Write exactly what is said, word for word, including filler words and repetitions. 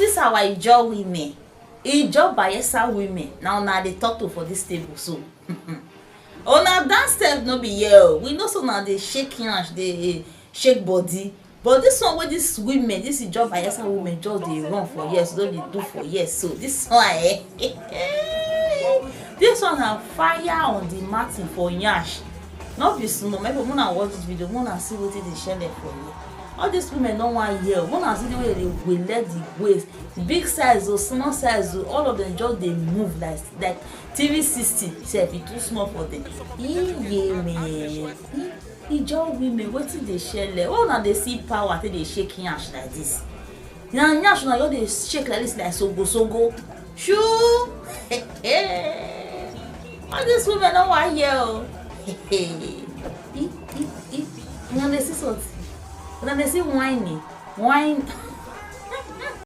This our Ijaw women, Ijaw Bayelsa women, na una I dey talk to for this table so. Una dance sef no be here o. We know say una dey shake yansh, dey shake body. But this one wey this women, this Ijaw Bayelsa women just dey run for here, so don dey do for here so. This one, eh? This one na fire on the matin for yansh. No be small. Make una watch this video, make una see wetin dey shele for here. All these women no wan hear o. Make una see the way dem dey wele the waist. Big size o, small size o, all of them just dey move like, like three sixty sef, e too small for them. Iye me. Ijaw women, wetin dey shele? Why una dey see power take dey shake yansh like this? Na yansh una just dey shake like this, like sogo sogo. Shoo! All these women no wan hear o. I, I, I. Una dey see something? Una dey see whiny? Whine.